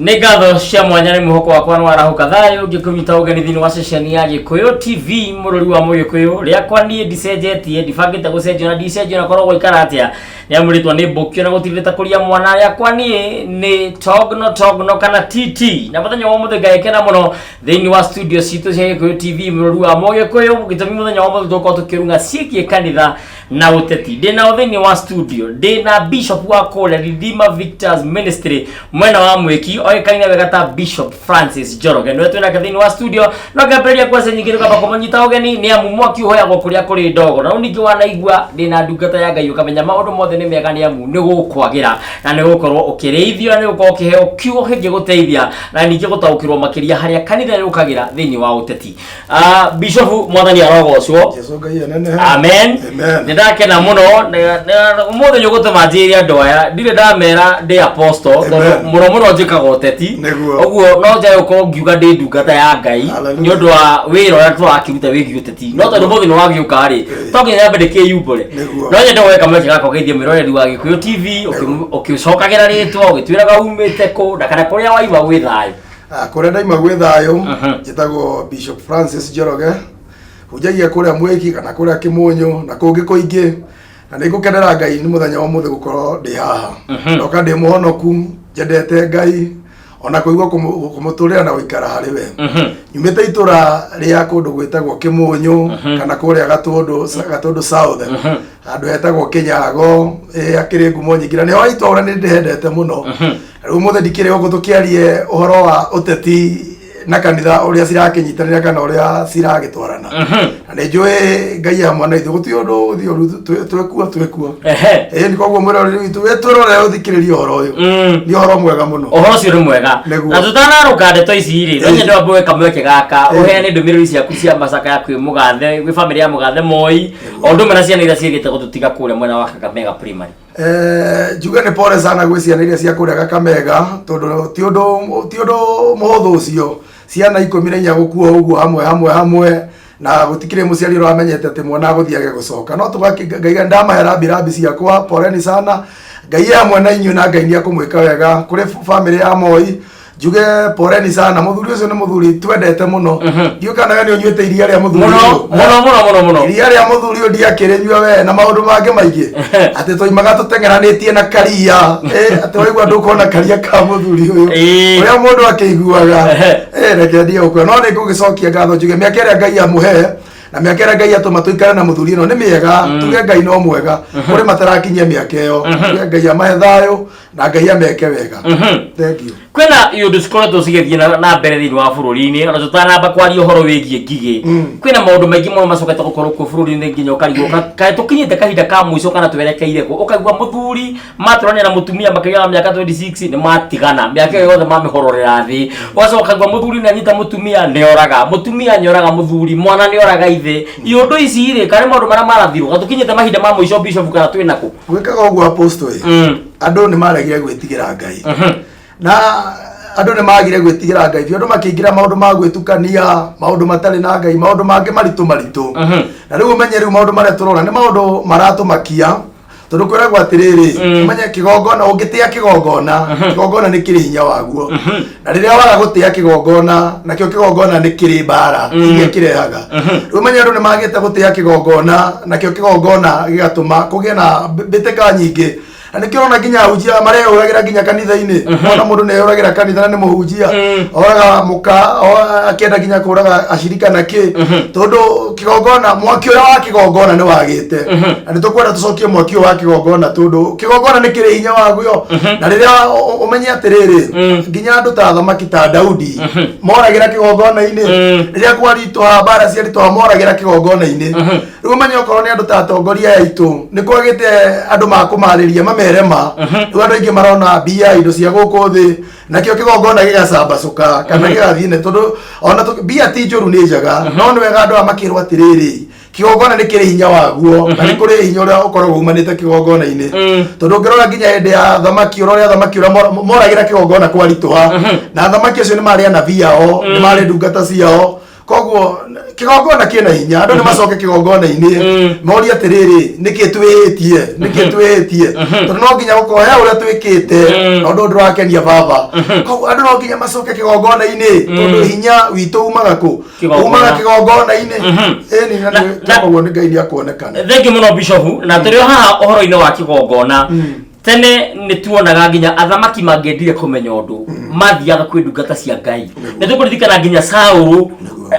Nĩ ngatho cia mwanya nĩ mwĩhoko wakwa nĩ warahũka thayũ ngĩkũnyita ũgeni thĩinĩ wa ceceni ya Gĩkũyũ TV mũrũri wa Mũgĩkũyũ. Rĩakwa niĩ ndicenjetie, ndibangĩte gũcenjia na ndicenjia na korwo gwaikara atĩa. Nĩamũrĩtwo nĩ mbũkio na gũtirĩte kũria mwana. Rĩakwa niĩ nĩ Togno Togno kana TT. Na mũthenya wa ũmũthĩ ngagĩkena mũno thĩinĩ wa studio citũ cia Gĩkũyũ TV mũrũri wa Mũgĩkũyũ. Gĩtũmi mũthenya wa ũmũthĩ tũgũkorwo tũkĩrung'a ciĩgiĩ kanitha na ũteti. Ndĩ nao thĩinĩ wa studio, ndĩ na bishop wa kũrĩa Redeemer Victors Ministry mwena wa Mwĩki, oĩkaine wega ta Bishop Francis Njoroge. Nĩwe twĩ nake thĩinĩ wa studio. No ngĩambĩrĩria kwaca nyingĩ nĩkwamba kũmũnyita ũgeni nĩ amu mwaki ũhoyagwo kũrĩa kũrĩ ndogo. Na rĩu ningĩ wanaigua ndĩ na ndungata ya Ngai ũkamenya maũndũ mothe nĩ mega nĩ amu nĩ gũkwagĩra na nĩ gũkorwo ũkĩrĩithio na nĩ gũkorwo ũkĩheo kiugo kĩngĩgũteithia na ningĩ gũtaũkĩrwo makĩria harĩa kanitha yũkagĩra thĩinĩ wa ũteti. Ah, Bishop, mwathani arogocwo. Jesu Ngai anenehe. Amen. Amen. Nĩ ndakena mũno ũmũthĩ nĩ ũgũtũma njĩre andũ aya ndirĩ ndamera ndĩ apostle tondũ Amen. mũno mũno njĩkaga ũteti. Nĩguo. Ũguo no njae gũkorwo ngiuga ndĩ ndungata ya Ngai Hallelujah. nĩ ũndũ wa wĩra ũrĩa tũrakĩruta wĩgiĩ ũteti. No tondũ ũmũthĩ nĩ wagĩũka rĩ, to nginya nyambe ndĩkĩyumbũre. Nĩguo. No nyende gweka mweke gaka ũgeithie mwĩroreri wa Gĩkũyũ TV ũkĩcokagĩra rĩtwa ũgĩtwĩraga umĩte kũ na kana kũrĩa waima gwĩ thayũ. Ah, kũrĩa ndaima gwĩ thayũ njĩtagwo Bishop Francis Njoroge, hunjagia kũrĩa Mwĩki kana kũrĩa Kĩmũnyũ na kũngĩ kũingĩ, na nĩ ngũkenera Ngai nĩ mũthenya wa ũmũthĩ gũkorwo ndĩ haha. Ndoka ndĩ mũhonoku, njendete Ngai ona kũigua kũmũtũrĩra na gũikara harĩ we. Nyumĩte itũra rĩa kũndũ gwĩtagwo Kĩmũnyũ kana kũrĩa Gatũndũ, Gatũndũ South, handũ hetagwo Kĩnyago, hakĩrĩ ngumo nyingĩ na nĩho itũra nĩ ndĩhendete mũno. Rĩu ũmũthĩ ndikĩrĩ gũkũ tũkĩarie ũhoro wa ũteti na kanitha ũrĩa cirakĩnyitanĩra kana ũrĩa ciragĩtwarana. Na nĩ njũĩ Ngai e hamwe na ithuĩ, gũtirĩ ũndũ ũgũthiĩ ũru, twĩkuo twĩkuo. Ĩĩ nĩ koguo mwĩroreri witũ wĩtwĩrorere ũthikĩrĩrie ũhoro ũyũ. Nĩ ũhoro mwega mũno. Ũhoro ũcio nĩ mwega. Nĩguo. Na tũtanarũka ndeto ici rĩ, no nyende wambe weka mweke gaka ũheane ndũmĩrĩri ciaku cia macakaya kwĩ mũgathe, gwĩ bamĩrĩ ya mũgathe Moi, o ũndũ ũmwe na ciana iria ciĩgĩte gũtũtiga kũrĩa mwena wa Kakamega Primary. Njuge nĩ pole sana gwĩ ciana iria cia kũrĩa Kakamega tondũ ti ũndũ mũhũthũ ũcio, ciana 14 gũkua ũguo hamwe hamwe hamwe na gũtikĩrĩ mũciari ũramenyete atĩ mwana agũthiĩ age gũcoka, no tũgaki Ngai ndamahe rambi rambi ciakwa, poleni sana, Ngai e hamwe na inyuĩ na Ngai nĩ akũmwĩka wega. Kũrĩ bamĩrĩ ya Moi njuge poleni sana, mũthuri ũcio nĩ mũthuri twendete mũno. Ndiũĩ kana we nĩ ũnyuĩte iria rĩa mũthuri Mũno ũyũ. mũno mũno mũno mũno. Iria rĩa mũthuri ũyũ ndiakĩrĩnyua we na maũndũ mangĩ maingĩ atĩ twoimaga tũteng'eranĩtie na karia. Atĩ waigua ndũkona karia ka mũthuri ũyũ ũrĩa mũndũ akĩiguaga. Reke ndie gũkua no nĩ ngũgĩcokia ngatho njuge mĩaka ĩrĩa Ngai amũhe na mĩaka ĩrĩa Ngai atũma tũikare na mũthuri ĩno nĩ mĩega. Tuge Ngai no mwega, kũrĩ matarakinyia mĩaka ĩyo. Tuge Ngai amahe thayũ na Ngai ameke wega. Thank you. Kwĩna iũndũ cikoretwo cigĩthiĩ na mbere thĩinĩ wa bũrũri-inĩ ona tũtanamba kwaria ũhoro wĩgiĩ ngigĩ. Kwĩna maũndũ maingĩ mũno macokete gũkorwo kuo bũrũri-inĩ nginya ũkarigwo kaĩ tũkinyĩte kahinda ka mũico kana twerekeire kũ. Ũkaigua mũthuri matũrania na mũtumia makĩria wa mĩaka 26 nĩ matigana, mĩaka ĩyo yothe mamĩhororera thĩ. Ũgacoka ũkaigua mũthuri nĩ anyita mũtumia nĩ oraga mũtumia, nĩ oraga mũthuri, mwana nĩ oraga ithe. Iũndũ ici rĩ, karĩ maũndũ marĩa marathirwo gatũkinyĩte mahinda ma mũico, Bishop, kana twĩ nakũ? Gwĩkaga ũguo, apostle, andũ nĩ maregire gwĩtigĩra Ngai na andũ nĩ magire gwĩtigĩra Ngai biũ. Andũ makĩingĩra maũndũ ma gwĩtukania, maũndũ matarĩ na Ngai, maũndũ mangĩ maritũ maritũ. Na rĩu ũmenye rĩu maũndũ marĩa tũrona nĩ maũndũ maratũmakia tondũ kwĩragwo atĩrĩrĩ, ũmenye kĩgongona, ũngĩtĩa kĩgongona, kĩgongona nĩ kĩrĩ hinya waguo, na rĩrĩa waga gũtĩa kĩgongona, nakĩo kĩgongona nĩ kĩrĩ mbara iria kĩrehaga. Rĩu ũmenye andũ nĩ magĩte gũtĩa kĩgongona, nakĩo kĩgongona gĩgatũma kũgĩe na mbĩtĩka nyingĩ, na nĩkĩo ũrona nginya ahunjia mareyũragĩra nginya kanitha-inĩ. Ona mũndũ nĩ eyũragĩra kanitha na nĩ mũhunjia, oraga mũka, akĩenda nginya kũraga acirika na kĩ, tondũ kĩgongona, mwaki ũrĩa wa kĩgongona nĩ wagĩte. Na nĩ tũkwenda tũcokie mwaki ũyũ wa kĩgongona tondũ kĩgongona nĩ kĩrĩ hinya waguo. Na rĩrĩa ũmenye atĩrĩrĩ, nginya andũ ta athamaki ta Daudi moragĩra kĩgongona-inĩ. Rĩrĩa kwaritũha, mbara ciaritũha, moragĩra kĩgongona-inĩ. Rĩu ũmenye okorwo nĩ andũ ta atongoria aya aitũ, nĩ kwagĩte andũ makũmarĩria mamere ma. Rĩu andũ aingĩ marona mbia, indo cia gũkũ thĩ, nakĩo kĩgongona gĩgacambacũka kana gĩgathiĩ nĩ tondũ ona mbia ti njũru, nĩ njega, no nĩ wega andũ aya makĩrwo atĩrĩrĩ, kĩgongona nĩ kĩrĩ hinya waguo na nĩ kũrĩ hinya ũrĩa ũkoragwo umanĩte kĩgongona-inĩ. Tondũ ũngĩrora nginya hĩndĩ ya thamaki, ũrora thamaki ũrĩa moragĩra kĩgongona kwaritũha, na thamaki acio nĩ marĩ anabii ao, nĩ marĩ ndungata ciao. Koguo Kĩgongona kĩna hinya, andũ nĩ macoke kĩgongona-inĩ, morie atĩrĩrĩ, nĩkĩ twĩhĩtie, nĩkĩ twĩhĩtie? Tondũ no nginya gũkorwo he ũrĩa twĩkĩte na ũndũ ndũrakenia baba. Koguo andũ no nginya macoke kĩgongona-inĩ, tondũ hinya witũ umaga kũ? Kĩgongona. Umaga kĩgongona-inĩ. Ĩni, na koguo nĩ Ngai nĩ akuonekana. Thengiũ mũno, Bishop. Na tũrĩ o haha ũhoro-inĩ wa kĩgongona, tene nĩ tuonaga nginya athamaki mangĩendire kũmenya ũndũ, mathiaga kwĩ ndungata cia Ngai. Nĩ tũkũririkana nginya Saũlũ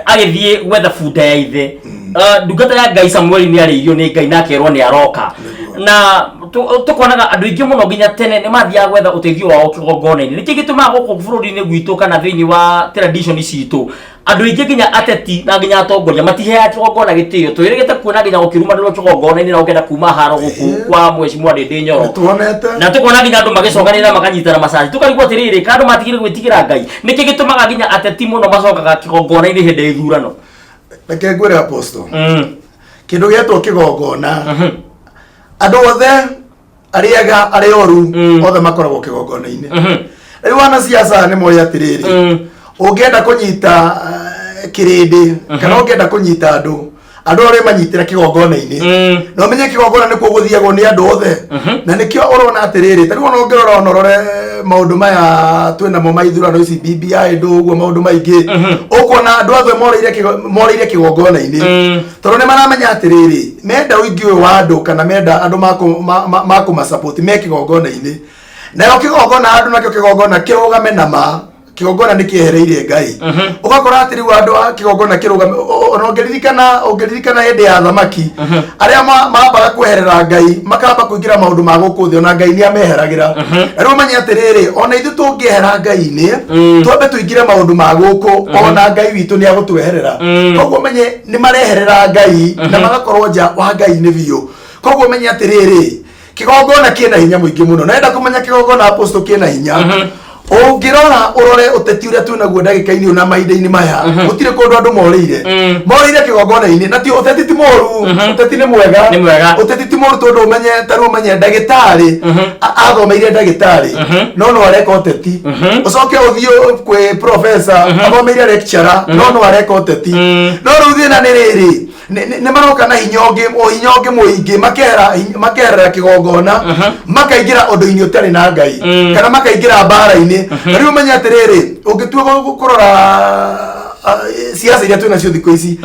agĩthiĩ gwetha bunda ya ithe. Ndungata ya Ngai Samueli nĩ arĩirio nĩ Ngai na akerwo nĩ aroka. Na tũkonaga andũ aingĩ mũno nginya tene nĩ mathiaga gwetha ũteithio wao kĩgongona-inĩ. Nĩkĩ gĩtũmaga gũkũ bũrũri-inĩ gwitũ kana thĩinĩ wa tradition citũ andũ aingĩ, nginya ateti na nginya atongoria, matiheaga kĩgongona gĩtĩo? Twĩrĩgĩte kuona nginya gũkĩrumanĩrwo kĩgongona-inĩ na ũkenda kuma haro gũkũ kwa Mheshimiwa Ndĩndĩ Nyoro. Tuonete. Na tũkona nginya andũ magĩcokanĩrĩra, makanyitana macaci, tũkarigwo atĩrĩrĩ, ka andũ matigire gwĩtigĩra Ngai? Nĩkĩ gĩtũmaga nginya ateti mũno macokaga kĩgongona-inĩ hĩndĩ ya ithurano? Reke ngwĩre, Apostle, kĩndũ gĩetwo kĩgongona, andũ othe, arĩa ega, arĩa oru, othe makoragwo kĩgongona-inĩ. Rĩu wanasiasa nĩ moĩ atĩrĩrĩ, ũngĩenda kũnyita kĩrĩndĩ kana ũngĩenda kũnyita andũ, andũ arĩa manyitĩra kĩgongona-inĩ, na ũmenye kĩgongona nĩkuo gũthiagwo nĩ andũ othe. Na nĩkĩo ũrona atĩrĩrĩ, ta rĩu ona ũngĩrora, ona ũrore maũndũ maya twĩ namo ma ithurano ici, BBI, ndũ ũguo, maũndũ maingĩ, ũkuona andũ othe morĩire kĩgongona-inĩ, tondũ nĩ maramenya atĩrĩrĩ, menda ũingĩ ũyũ wa andũ kana menda andũ makũmasupport me kĩgongona-inĩ. Nayo kĩgongona, andũ nakĩo kĩgongona kĩrũgame na ma kĩgongona nĩ kĩehereire Ngai. Ũgakora atĩ rĩu andũ a kĩgongona kĩrũgame, ona ũngĩririkana hĩndĩ ya athamaki arĩa mambaga kweherera Ngai, makamba kũingĩra maũndũ ma gũkũ thĩ, ona Ngai nĩ ameheragĩra. Na rĩu ũmenye atĩrĩrĩ, ona ithuĩ tũngĩehera Ngai-inĩ, twambe tũingĩre maũndũ ma gũkũ, ona Ngai witũ nĩ agũtweherera. Koguo ũmenye nĩ mareherera Ngai na magakorwo nja wa Ngai-inĩ biũ. Koguo ũmenye atĩrĩrĩ, kĩgongona kĩna hinya mũingĩ mũno. Naenda kũmenya kĩgongona, Apostle, kĩna hinya, ũngĩrora ũrore ũteti ũrĩa twĩnaguo ndagĩka-inĩ ũyũ na mahinda-inĩ maya, gũtirĩ kũndũ andũ morĩire, morĩire kĩgongona-inĩ. Na ti ũteti ti mũru, ũteti nĩ mwega. Nĩ mwega. Ũteti ti mũru, tondũ ũmenye, ta rĩu ũmenye ndagĩtarĩ athomeire ndagĩtarĩ, no no areka ũteti. Ũcoke ũthiĩ kwĩ professor athomeire lecturer, no no areka ũteti. No rĩu thĩna nĩ rĩrĩ, nĩ maroka na hinya ũngĩ, o hinya ũngĩ mũingĩ, makehera makeherera kĩgongona, makaingĩra ũndũ-inĩ ũtarĩ na Ngai, kana makaingĩra mbara-inĩ. Na rĩu ũmenye atĩrĩrĩ, ũngĩtua kũrora siasa iria twĩ nacio thikũ ici,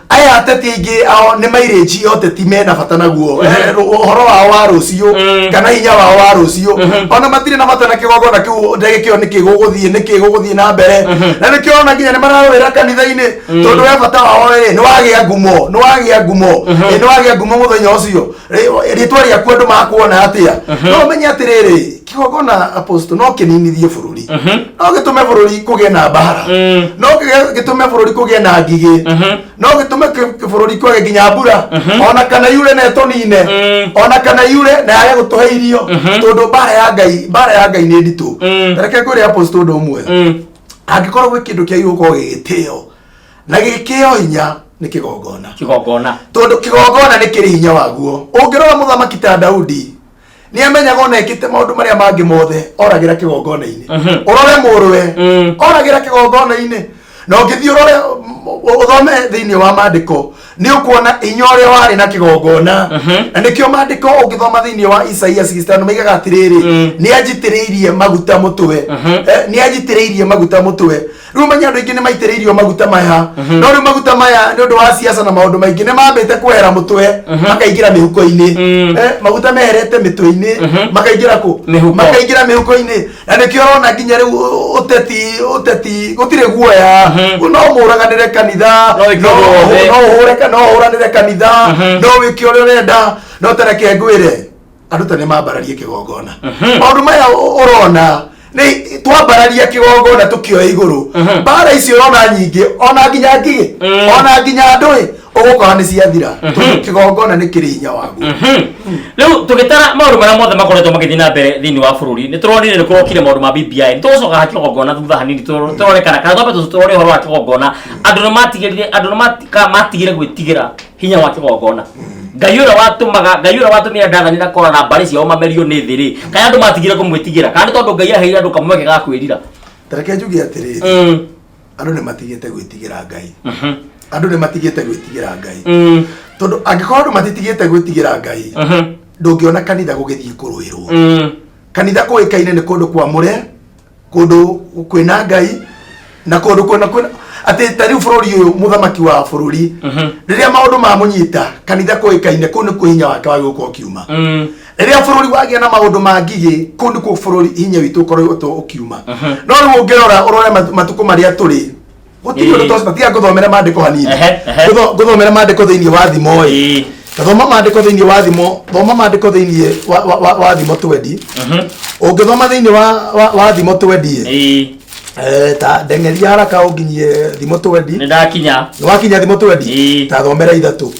aya ateti aingĩ ao nĩ mairĩnji ya ũteti mena bata naguo. Ũhoro wao wa rũciũ kana hinya wao wa rũciũ, ona matirĩ na bata na kĩgongona kĩu ndagĩka ĩyo, nĩkĩ gũgũthiĩ, nĩkĩ gũgũthiĩ na mbere. Na nĩkĩo ona nginya nĩ mararũĩra kanitha-inĩ, tondũ we bata wao rĩ, nĩ wagĩa ngumo, nĩ wagĩa ngumo. Nĩ wagĩa ngumo mũthenya ũcio. Rĩtwa rĩaku andũ makuona atĩa? No ũmenye atĩrĩrĩ, kĩgongona, Apostle, no kĩninithie bũrũri, no gĩtũme bũrũri kũgĩe na mbara, no gĩtũme bũrũri kũgĩe na ngigĩ, no gĩtũme bũrũri kwage nginya mbura, ona kana yure na ĩtũnine, ona kana yure na yage gũtũhe irio, tondũ mbara ya Ngai, mbara ya Ngai nĩ nditũ. Reke ngwĩre, Apostle, ũndũ ũmwe. Angĩkorwo gwĩ kĩndũ kĩagĩrĩirwo gũkorwo gĩgĩtĩo na gĩkĩo hinya, nĩ kĩgongona. Kĩgongona. Tondũ kĩgongona nĩ kĩrĩ hinya waguo. Ũngĩrora mũthamaki ta Daudi, nĩ amenyaga ona ekĩte maũndũ marĩa mangĩ mothe, oragĩra kĩgongona-inĩ. Ũrore mũrũwe, oragĩra kĩgongona-inĩ. Na ũngĩthiĩ ũrore, ũthome thĩinĩ wa maandĩko, nĩ ũkuona hinya ũrĩa warĩ na kĩgongona. Na nĩkĩo maandĩko, ũngĩthoma thĩinĩ wa Isaia 65, maigaga atĩrĩrĩ, nĩ anjitĩrĩirie maguta mũtwe. Nĩ anjitĩrĩirie maguta mũtwe. Rĩu menya andũ aingĩ nĩ maitĩrĩirio maguta maya, no rĩu maguta maya, nĩ ũndũ wa siasa na maũndũ maingĩ, nĩ mambĩte kwehera mũtwe, makaingĩra mĩhuko-inĩ. Maguta meherete mĩtwe-inĩ, makaingĩra kũ? Mĩhuko. Makaingĩra mĩhuko-inĩ. Na nĩkĩo ũrona nginya rĩu ũteti gũtirĩ guoya, no mũraganĩre kanitha, No wĩke ũndũ wothe. no ũhũre, no ũhũranĩre kanitha, no wĩke ũrĩa ũrenda. No tareke ngwĩre, andũ ta nĩ mambararie kĩgongona. Maũndũ maya ũrona nĩ twambararia kĩgongona, tũkĩoya igũrũ mbara icio ũrona nyingĩ, ona nginya ngigĩ, ona nginya ndũĩ, ũgũkora nĩ ciathira, tondũ kĩgongona nĩ kĩrĩ hinya waguo. Rĩu tũgĩtara maũndũ marĩa mothe makoretwo magĩthiĩ na mbere thĩinĩ wa bũrũri, nĩ tũronire nĩ kũrokire maũndũ ma BBI. Nĩ tũgũcoka ha kĩgongona thutha hanini, tũrore kana twambe tũrore ũhoro wa kĩgongona. Andũ nĩ matigĩrire, andũ nĩ matigire gwĩtigĩra hinya wa kĩgongona. Ngai ũrĩa watũmaga, Ngai ũrĩa watũmire Dathani na Kora na mbarĩ ciao mamerio nĩ thĩ rĩ, kaĩ andũ matigire kũmwĩtigĩra, kana nĩ tondũ Ngai aheire andũ kamweke ga kwĩrira? Tareke njuge atĩrĩrĩ, andũ nĩ matigĩte gwĩtigĩra Ngai. Andũ nĩ matigĩte gwĩtigĩra Ngai, tondũ angĩkorwo andũ matitigĩte gwĩtigĩra Ngai, ndũngĩona kanitha gũgĩthiĩ kũrũĩrwo. Kanitha kũĩkaine nĩ kũndũ kwamũre, kũndũ kwĩna Ngai, na kũndũ kwĩna atĩ ta rĩu bũrũri ũyũ, mũthamaki wa bũrũri, rĩrĩa maũndũ mamũnyita, kanitha kũĩkaine kũu nĩkuo hinya wake wa gũkorwo ũkiuma. Rĩrĩa bũrũri wagĩa na maũndũ ma ngigĩ, kũu nĩkuo bũrũri hinya witũ ũkorwo ũkiuma. No rĩu ũngĩrora ũrore matukũ marĩa tũrĩ, gũtirĩ ũndũ ta ũcio. Tiga ngũthomere maandĩko hanini. Ehe, ehe. Ngũthomere maandĩko thĩinĩ wa Thimo ĩ. Thoma maandĩko thĩinĩ wa Thimo, thoma maandĩko thĩinĩ wa Thimo 20. Ũngĩthoma thĩinĩ wa Thimo 20, ta ndeng'eria haraka ũnginyie Thimo 20. Nĩ ndakinya. Nĩ wakinya Thimo 20? Ĩĩ. Ta thomera 3.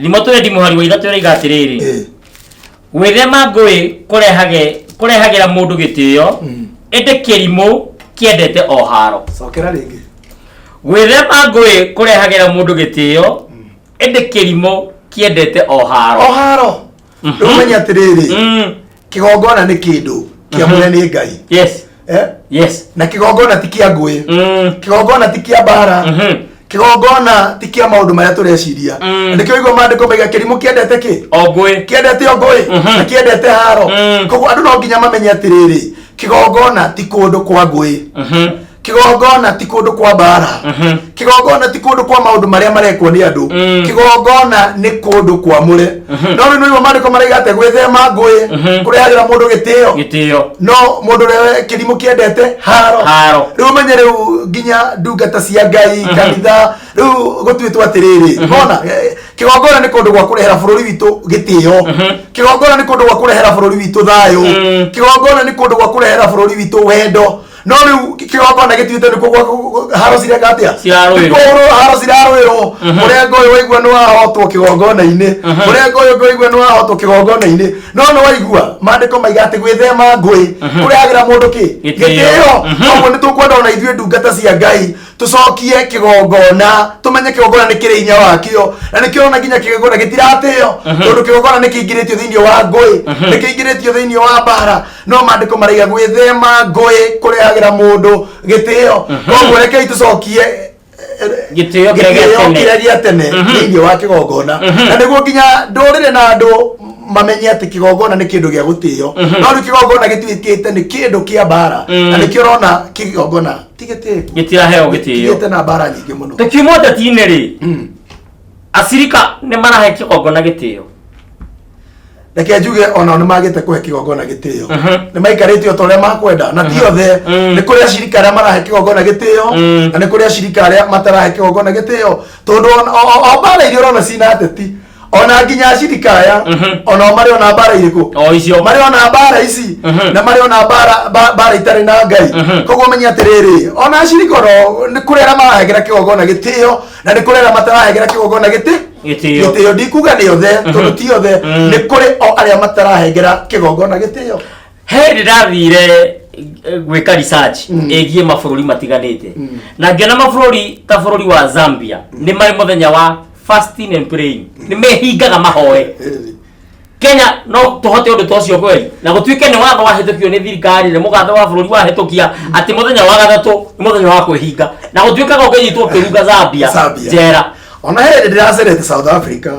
Thimo 20 mũhari wa 3 ĩroiga atĩrĩrĩ, gwĩthema ngũĩ kũrehagĩra mũndũ gĩtĩo, ĩndĩ kĩrimũ kĩendete o haro. Cokera rĩngĩ. Gwĩthema ngũĩ kũrehagĩra mũndũ gĩtĩo, ĩndĩ kĩrimũ kĩendete o haro. O haro. Rĩu ũmenye atĩrĩrĩ, kĩgongona nĩ kĩndũ kĩamũre nĩ Ngai. Na kĩgongona ti kĩa ngũĩ, kĩgongona ti kĩa mbara, kĩgongona ti kĩa maũndũ marĩa tũreciria. Nĩkĩo igua maandĩko maiga kĩrimũ kĩendete kĩ? O ngũĩ. Kĩendete o ngũĩ na kĩendete haro. Koguo andũ no nginya mamenye atĩrĩrĩ, kĩgongona ti kũndũ kwa ngũĩ, kĩgongona ti kũndũ kwa mbara, kĩgongona ti kũndũ kwa maũndũ marĩa marekwo nĩ andũ. Kĩgongona nĩ kũndũ kwamũre. No rĩu nĩguo maandĩko maraiga atĩ gwĩthema ngũĩ kũrehagĩra mũndũ gĩtĩo, Gĩtĩo. No mũndũ ũrĩa kĩrimũ kĩendete haro. Haro. Rĩu ũmenye rĩu nginya ndungata cia Ngai, kanitha, rĩu gũtuĩtwo atĩrĩrĩ, mona kĩgongona nĩ kũndũ gwa kũrehera bũrũri witũ gĩtĩo, kĩgongona nĩ kũndũ gwa kũrehera bũrũri witũ thayũ, kĩgongona nĩ kũndũ gwa kũrehera bũrũri witũ wendo. No rĩu kĩgongona gĩtuĩte nĩkuo haro cireka atĩa? Cirarũĩrwo. Nĩkuo haro cirarũĩrwo. Mũrengo ũyũ waigua nĩ wahotwo kĩgongona-inĩ, mũrengo ũyũ ũngĩ waigua nĩ wahotwo kĩgongona-inĩ. No nĩ waigua maandĩko maiga atĩ gwĩthema ngũĩ kũrehagĩra mũndũ kĩ? Gĩtĩo. Gĩtĩo. Koguo nĩ tũkwenda ona ithuĩ ndungata cia Ngai tũcokie kĩgongona, tũmenye kĩgongona nĩ kĩrĩ hinya wakĩo, na nĩkĩo ona nginya kĩgongona gĩtiratĩo, tondũ kĩgongona nĩ kĩingĩrĩtio thĩinĩ wa ngũĩ, nĩ kĩingĩrĩtio thĩinĩ wa mbara. No maandĩko maraiga gwĩthema ngũĩ kũrehagĩra mũndũ gĩtĩo. Koguo rekei tũcokie gĩtĩo kĩrĩa gĩa gĩtĩo tene. Kĩrĩa gĩa tene thĩinĩ wa kĩgongona, na nĩguo nginya ndũrĩrĩ na andũ mamenye atĩ kĩgongona nĩ kĩndũ gĩa gũtĩo. No rĩu kĩgongona gĩtuĩkĩte nĩ kĩndũ kĩa mbara, na nĩkĩo ũrona kĩgongona ti gĩtĩku. Gĩtiraheo gĩtĩo. Kĩgĩte na mbara nyingĩ mũno. Tũkiuma ũteti-inĩ rĩ, acirika nĩ marahe kĩgongona gĩtĩo? Reke njuge onao nĩ magĩte kũhe kĩgongona gĩtĩo. Nĩ maikarĩte o ta ũrĩa makwenda, na ti othe. Nĩ kũrĩ acirika arĩa marahe kĩgongona gĩtĩo, na nĩ kũrĩ acirika arĩa matarahe kĩgongona gĩtĩo, tondũ o mbara iria ũrona cina ateti, ona nginya acirika aya, onao marĩ ona mbara irĩkũ? O icio. Marĩ ona mbara ici, na marĩ ona mbara itarĩ na Ngai. Koguo menye atĩrĩrĩ, ona acirika ono nĩ kũrĩ arĩa marahengera kĩgongona gĩtĩo, na nĩ kũrĩ arĩa matarahengera kĩgongona gĩtĩ Gĩtĩo. Gĩtĩo. Ndikuga nĩ othe, tondũ ti othe. Nĩ kũrĩ o arĩa matarahengera kĩgongona gĩtĩo. He hĩndĩ ndathire gwĩka research ĩgiĩ mabũrũri matiganĩte, na ngĩona mabũrũri ta bũrũri wa Zambia nĩ marĩ mũthenya wa fasting and praying, nĩ mehingaga mahoe. Kenya no tũhote ũndũ ta ũcio kweri, na gũtuĩke nĩ watho wahĩtũkio nĩ thirikari, nĩ mũgathe wa bũrũri wahĩtũkia atĩ mũthenya wa gatatũ nĩ mũthenya wa kwĩhinga, na gũtuĩkaga ũkĩnyitwo ũkĩrunga Zambia, Zambia. njera. Ona he hĩndĩ ndĩracerete South Africa,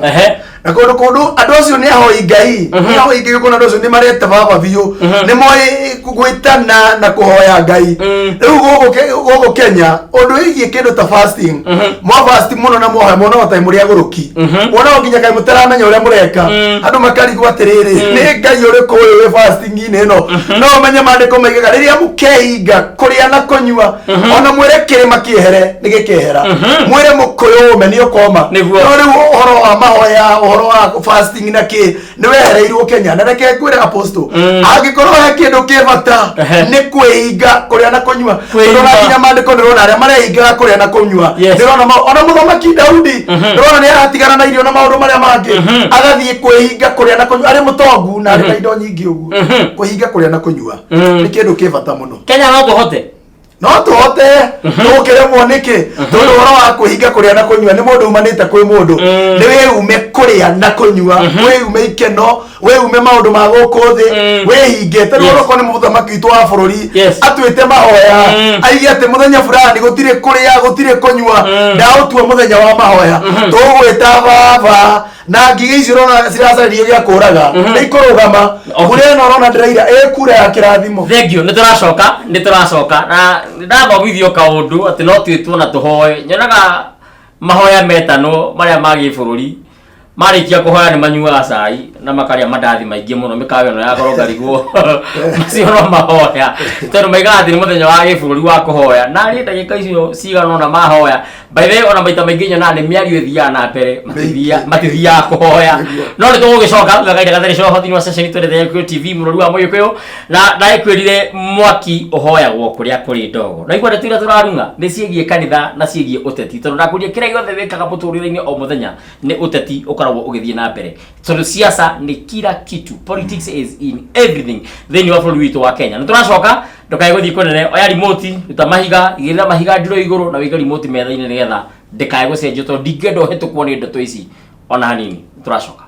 na kũndũ andũ acio nĩ ahoi Ngai, nĩ ahoi Ngai. Ũkona andũ acio nĩ marete baba biũ, nĩ moĩ gwĩtana na kũhoya Ngai. Rĩu gũkũ Kenya, ũndũ wĩgiĩ kĩndũ ta fasting, mwa fast mũno na mwohoya mũno ta mũrĩ agũrũki, muonaga nginya kaĩ mũtaramenya ũrĩa mũreka. Andũ makarigwo atĩrĩrĩ, nĩ Ngai ũrĩkũ ũyũ wĩ fasting-inĩ ĩno? No ũmenye maandĩko maigaga rĩrĩa mũkehinga kũrĩa na kũnyua, ona mwĩre kĩrĩma kĩehere nĩ gĩkehera, mwĩre mũkũyũ ũme nĩ ũkoma. Nĩguo. No rĩu ũhoro wa mahoya, ũhoro wa fasting na kĩ, nĩ wehereirwo Kenya. Na reke ngwĩre, apostle, angĩkorwo he kĩndũ kĩ bata, nĩ kwĩhinga kũrĩa na kũnyua. Kwĩhinga. Tondũ ona nginya maandĩko nĩrona arĩa marehingaga kũrĩa na kũnyua. Ndĩrona ona mũthamaki Daudi, ndĩrona nĩ aratigana na irio na maũndũ marĩa mangĩ, agathiĩ kwĩhinga kũrĩa na kũnyua, arĩ mũtongu na arĩ na indo nyingĩ ũguo. Kwĩhinga kũrĩa na kũnyua nĩ kĩndũ kĩ bata mũno. Kenya no tũhote. No tũhote tũkĩremwo nĩkĩ? Tondũ ũhoro wa kwĩhinga kũrĩa na kũnyua nĩ mũndũ umanĩte kwĩ mũndũ. Nĩ wĩume kũrĩa na kũnyua, wĩume ikeno, wĩume maũndũ ma gũkũ thĩ, wĩhinge. Tondũ onokorwo nĩ mũthamaki witũ wa bũrũri atuĩte mahoya, aige atĩ mũthenya fulani gũtirĩ kũrĩa, gũtirĩ kũnyua, ndaũtua mũthenya wa mahoya, tũgwĩta baba na ngigĩ icio ũrona ciracaria gĩa kũraga nĩ ikũrũgama. Kũrĩa ĩno ũrona ndĩraira ĩkura ya kĩrathimo. Thank you. Nĩ tũracoka, nĩ tũracoka na ndathomithio kaũndũ atĩ no twĩtwo na tũhoe. Nyonaga mahoya metanwo marĩa ma gĩbũrũri, marĩkia kũhoya nĩ manyuaga cai na makarĩa mandathi maingĩ mũno, mĩkawa ĩno ya goro ngarigwo macio no mahoya, tondũ maigaga atĩ nĩ mũthenya wa gĩbũrũri wa kũhoya. Na rĩ, ndagĩka icio cigana ũna mahoya, by the way, ona maita maingĩ nyonaga nĩ mĩario ĩthiaga na mbere, matithiaga kũhoya. No nĩ tũgũgĩcoka thutha kahinda gatarĩ coho thĩinĩ wa ceceni twendete ya Gĩkũyũ TV, mũrori wa Mũgĩkũyũ. Na ndagĩkwĩrire mwaki ũhoyagwo kũrĩa kũrĩ ndogo, na igua ndeto iria tũrarung'a nĩ ciĩgiĩ kanitha na ciĩgiĩ ũteti, tondũ ndakwĩrire kĩrĩa gĩothe wĩkaga mũtũrĩre-inĩ o mũthenya nĩ ũteti ũkoragwo ũgĩthiĩ na mbere, tondũ siasa nĩ kila kitu, politics is in everything thĩinĩ wa bũrũri witũ wa Kenya. Nĩ tũracoka, ndũkae gũthiĩ kũnene. Oya remote, ruta mahiga, igĩrĩra mahiga ndiro igũrũ na wĩige remote metha-inĩ nĩgetha ndĩkae gũcenjio, tondũ ndingĩenda ũhĩtũkwo nĩ ndeto ici ona hanini. Nĩ tũracoka.